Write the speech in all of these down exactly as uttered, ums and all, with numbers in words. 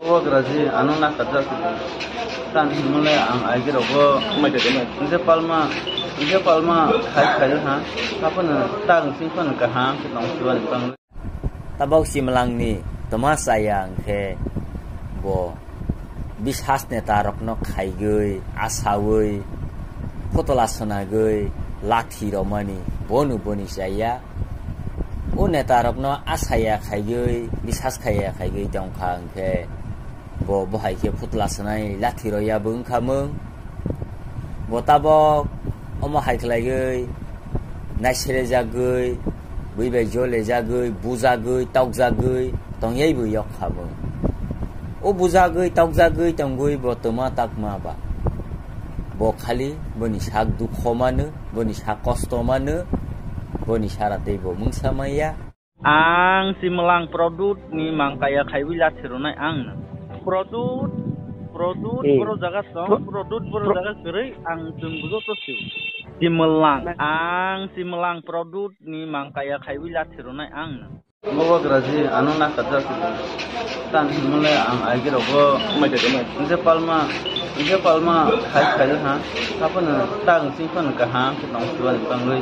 Bubagraji ano nakarjak. Tan himole ang aigirokgo. Hingke palma, hingke palma khai khai ha. Haphano tang sing phano kaham khe tong sibani tang. Tabok Simlangni twma chaya hwnkhe bo bisas netarokno khaigwi, asaui, photola swnagwi, lathi romani bono boni chaya. O netarokno asaya khaigwi, bisas khaya khaigwi tongkha hwnkhe bo bohai khe photola swnai lathi roya bo wngkha mwng. Bo tabok omo hai khlaiwi naiserejagwi, bui bai jolejagwi, bujagwi, tokjagwi tongyai bo yok kha bo. O bujagwi, tokjagwi tongwi bo twma takma ba. Bo khali boni sak dukho mano, boni sak kosto mano, boni sara tei bo mungsa maya. Ang si mwlang product ni mangkaya khaiwi lathi rwnai ang no. Product, product Hmm. Boro jaga song, Pro-, product boro pro- jaga kwrwi ang chwng bujo to sio. Si mwlang, ang si mwlang product ni mangkaya khaiwi lathi rwnai ang no. Bubagraji ano nakarjak. Tan himole ang aigirokgo. Hingke palma, hingke palma khai khai ha. Haphano tang sing phano kaham khe tong sibani tangwi.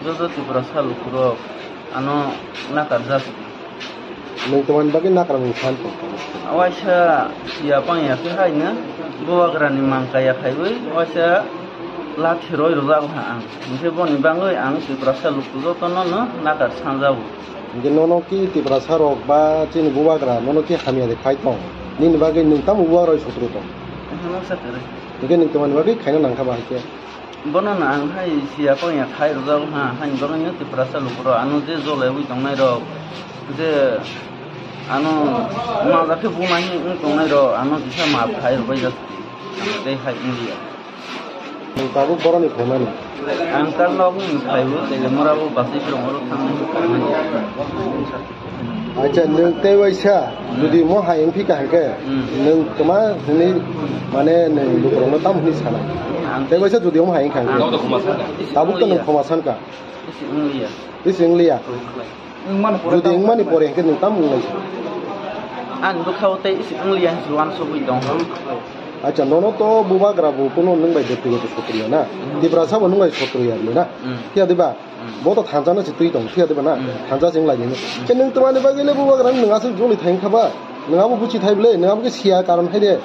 Joto Tiprasa lukurok ano nakarjak. Nwng twmani bagwi nakarmung san tong? Waisa siya pangya khe haino bubagrani mangkaya khaiwi waisa lathi roi rwjak ha ang. Hingke boni bagwi ang Tiprasa luku jotono no nakar sanjago. Hingke nono ki Tiprasa rok ba chini bubagra nono ki hamya de khai tong? Nini bagwi nwng tamo bubagra roi sotro tong? Hingke nwng twmani bagwi khaina nangkha ba haikhe? Bono no ang hai siya pangya khai rwjak ha, haini bagwi no Tiprasa lukurok ano je jolaiwi tongnairok, je ano maja khe bumani wng tongnairok ano kisa maaf khai rwbaijak tei hai wngliya. Nwng tabuk boroni phaimani? Ang ta nokni phaibo, tei mora bo basi rong oro thangwi phaimani. Acha, nwng tei waisa, jodi mo hai wngphi kaham khe, Hmm. nwng tma hwnwi, mane, nwng lukurokno tam hwnwi sana? Ang tei waisa jodi mo hai wngkha hwnkhe? Ang tabuk to nwng khoma sanka. Isi wngliya. Isi wngliya? Isi wngliya. Jodi wngmani pore hwnkhe nwng tam wnglai? Ani bwkhao tei isi wngliya hinwi uansugwi tong. Acha, nono to bubagra bo kuno nwng bai bektigoto sotro ya na? Hmm. Tiprasa bo nwng bai sotro ya le na? Hmm. Phiya diba? Hmm. Bo to thansa no se twi tong, phiya diba na? Hmm. Thansa se wnglai nini. Hmm. Khe nwng twmani bagwi le bubagra nwng aswk joli thai wngkha ba? Nwng abo buchi thai bwle, nwng abo khe siya karon hai de.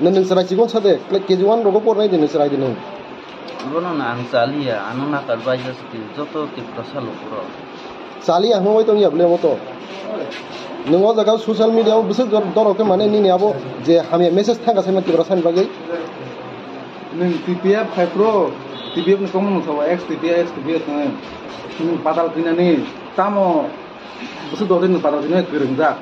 Nwng, nwng chwrai chikon sa de, K G one rogo pornai de nwng chwrai de nwng. Bono no ang chaliya, ano nakar baija se twi joto Tiprasa lukurok. Chaliya hwnwi tongya bwle omo to. Nwng o jaga social media o bwswk dor-, dorok khe mane nini abo je hamya message thangkha saimano Tiprasa ni bagwi. Nwng T P F khai pro, T P F ni tongmung sabo ex T P F, ex T P F hwnwi. Nwng patal khinani tamo bwswk dor khe nwng patal khinani kwrwngjak.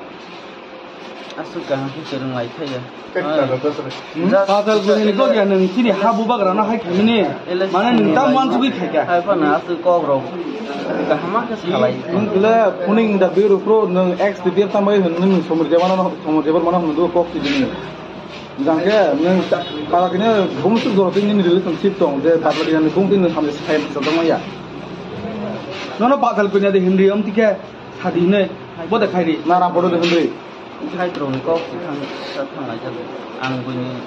Aswk kaham khe kwrwng lai thaya. Hmm? Just Patal kuni ni kok ya nwng chini ha bubagra no hai khaimani. Election Mane nwng ni tam lai. Wan sugwi khaikha. Hai phano aswk kok rok kaham khe salai. Nwng kile phuning da biru pro nwng ex T P F tambai hwn nwng somor jebana no somor jebar mana hwn do kok chini. Jang khe nwng ta-, pala kini bumsu joro tini relationship tong je pala kini bum tini samje sai sa dong ya. Nono patal kuni de Henry om tike sadi ne bo de khairi. Na ram photo de Henry. Hai throng ni kok si thang, sa thang lai jalo. Ang buini.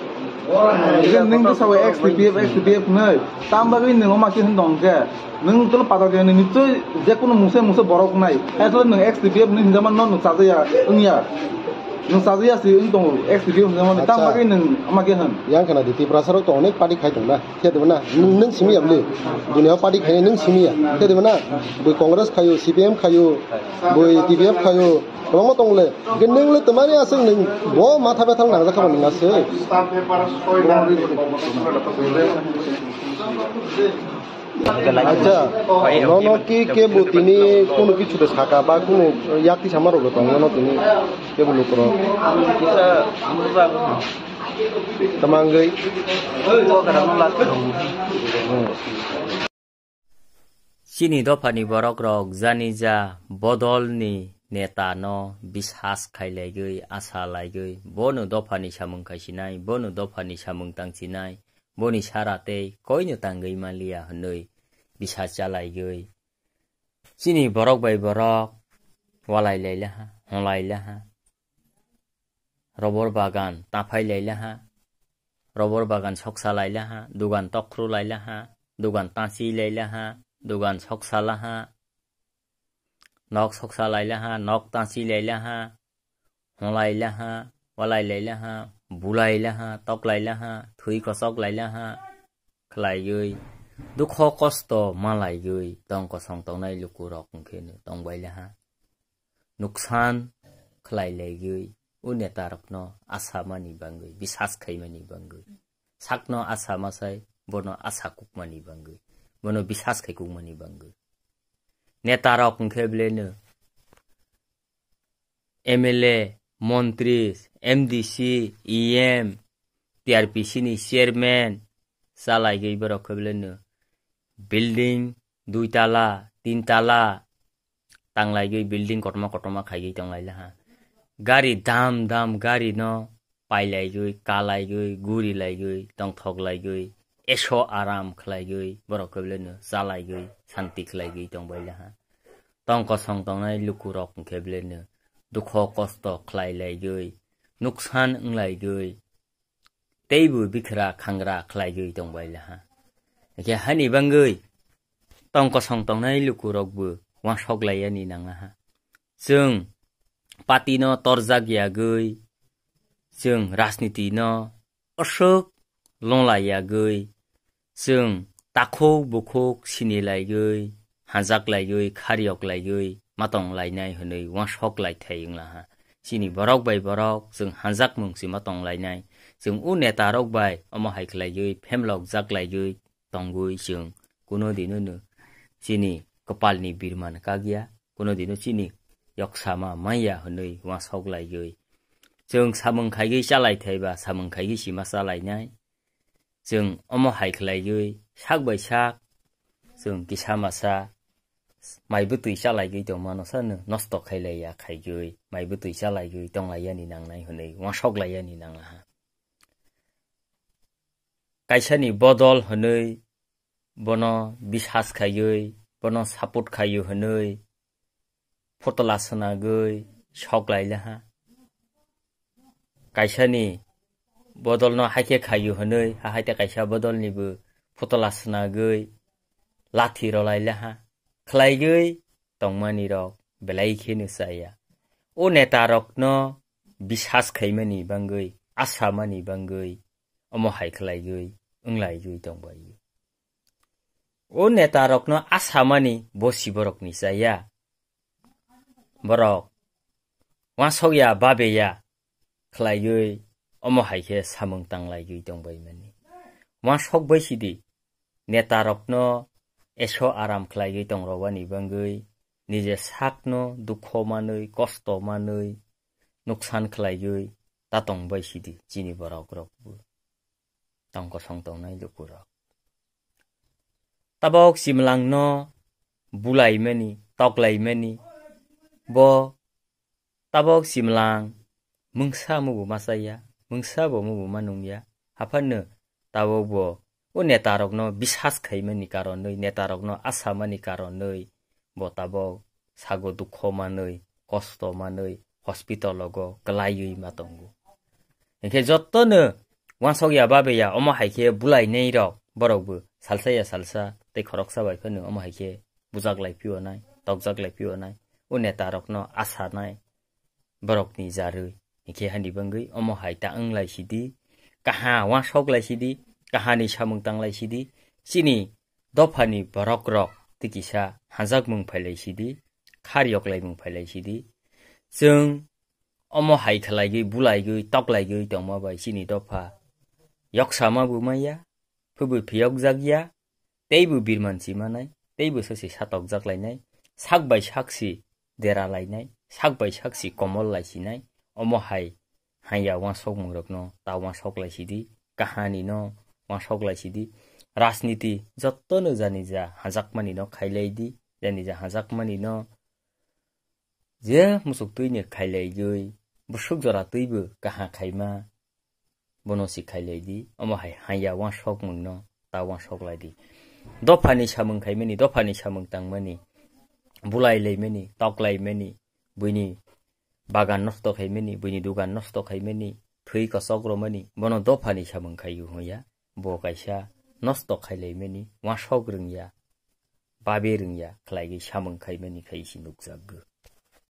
Neng to sawi ex T P F, ex T P F nai. Tam bagwi neng oma ki hin dong ke. Neng to patal ke neng to je kono mungsa mungsa borok nai. Hai to neng ex T P F neng hinjama no nung sajaya, wngya. Nung sajaya si wng tongo ex T P F hinjama no. Tam Acha. Bagwi neng oma ki hin. Yang kana di Tiprasa rok to onek party khai tong na. Khe de na. Neng, neng simi ya bli. Dunia party khai neng simi ya. Khe de na. Bui Congress khayu, C P M khayu, bui T P F khayu. Kwbangma tong le. Hwnkhe nwng le twmani aswk nwng bo matha bethal nangjakha ba nwng aswk. Acha, nono ki kebo tini kono kichu de saka ba kono yakti sama rok tong nono tini kebo lukurok. Tamangwi. Hmm. Chini dophani borokrok janija bodolni netano bisas khailaigwi, asa laigwi, bono dophani samung khaisinai, bono dophani samung tangsinai, boni sara tei koino tangwi manliya hwnwi bisas chalaigwi. Chini borok bai borok walai lailaha, honglai laha. Robor bagan taphai lailaha, robor bagan soksa lailaha, dugan tokru lailaha, dugan tachi lailaha, dugan soksa laha, nok soksa lailaha, nok tachi lailaha, holai laha, walai lailaha, bulai laha, toklai laha, thwi kosok lailaha, khlaiwi, dukho kosto malaiwi tong kosong tongnai lukurok hwnkhe no tongbai laha. Nuksan khlai laiwi, o netarokno asa mani bangwi, bisas khaimani bangwi. Sakno asa masai, bono asa kukmani bangwi, bono bisas khai kukmani bangwi. Netarok hwnkhe beleno M L A, montri, M D C, E M, T R P C ni chairman chalaigwi borok khe beleno building dui tala, tin tala tanglaigwi building kotorma kotorma khaigwi tonglai laha. Gari dam dam gari no pailaigwi, kalaigwi, gurilaigwi, tongthoklaigwi, eso aram khlaigwi, borok khe beleno chalaigwi, santi khlaigwi tongbai laha. Tong kosong tongnai lukurok hwnkhe beleno dukho kosto khlailaigwi, nuksan wnglaigwi, teibo bikhra khangra khlaigwi tongbai laha. Hwnkhe hani bangwi tong kosong tongnai lukurokbo uansok laiyani nanglaha. Chwng party no torjak yagwi, chwng rajniti no aswk longla yagwi, chwng takhuk bukhuk sini laigwi, hajak laigwi, kharyok laigwi, matong lainai hwnwi uansok lai thai wnglaha. Chini borok bai borok chwng hajakmung si matong lainai. Chwng o netarok bai omo hai khlaigwi, phemlok jak laigwi tongwi chwng kuno dino no chini kwpalni birman kakya, kuno dino chini yoksama manya hwnwi uansok laigwi. Chwng samung khaigwi chalai thaiba, samung khaigwi sima chalainai. Chwng omo hai khlaigwi sak bai sak chwng kisa masa mai bwtwi chalaigwi tongmano sano nosto khailaiya khaigwi, mai bwtwi chalaigwi tonglaiyani nangnai hwnwi uansok laiyani nanglaha. Kaisani bodol hwnwi bono bisas khaiwi, bono support khaiwi hwnwi photola swnagwi sok lailaha. Kaisani bodolno haikhe khaiwi hwnwi, ha haite kaisa bodolnibo photola swnagwi lathi rwlailaha. Khlaigwi tongmanirok belai kheno chaya. O netarokno bisas khaimani bangwi, asamani bangwi, omo hai khlaigwi wnglaigwi tongbai. O netarokno asamani bo si borokni chaya. Borok uansokya babeya khlaiwi omo hai khe samung tanglaigwi tongbaimani. Uansok bai sidi netarokno eso aram khlaiwi tongrobani bangwi, nije sakno dukho manwi, kosto manwi, nuksan khlaiwi ta tongbai sidi chini borokrokbo. Tong kosong tongnai lukurok. Tabok simlangno bulaimani, toklaimani, bo tabok simlang mungsa mubo machaya, mungsa bo mubo manungya. Haphano tabok bo o netarokno bisas khaimani karonwi, netarokno asamani karonwi bo tabok sago dukho manwi, kosto manwi, hospital rogo kwlaiwi ma tongo. Hinkhe jottono uansokya babeya omo hai khe bulainairok borokbo salsa ya salsa tei khoroksa bai phano omo hai khe bujak lai phio nai, tokjak lai phio nai, o netarokno asanai borokni jarwi. Hinkhe hani bangwi omo hai ta wng lai sidi, kaha uansok lai sidi, kahani samung tang lai sidi, chini dophani borokrok tei kisa hajakmung phai lai sidi, khar yoklaimung phai lai sidi. Chwng omo hai khlaigwi, bulaigwi, toklaigwi tongma bai chini dopha yoksama bo maya, phwbwi phiyokjakya, teibo birman si manai, teibo sosi satokjak lainai, sak bai sak si dera lainai, sak bai sak si komol lai sinai, omo hai hanya uansokmungrokno ta uansok lai sidi, kahanino uansok lai sidi, rajniti jottono janija hajakmanino khailai di, janija hajakmanino je musuk twini khailaigwi, busuk jora twibo kaha khaima, bono si khailai di, omo hai hanya uansokmungno ta uansok lai di. Dophani samung khaimani, dophani samung tangmani, bulai laimani, toklaimani, buini bagan nosto khaimani, buini dugan nosto khaimani, thwi kosok romani, bono dophani samung khai hwnya. Bo kaisa nosto khailaimani, wasok rwngya, babe rwngya khlaigwi samung khaimani khai si nukjakgo.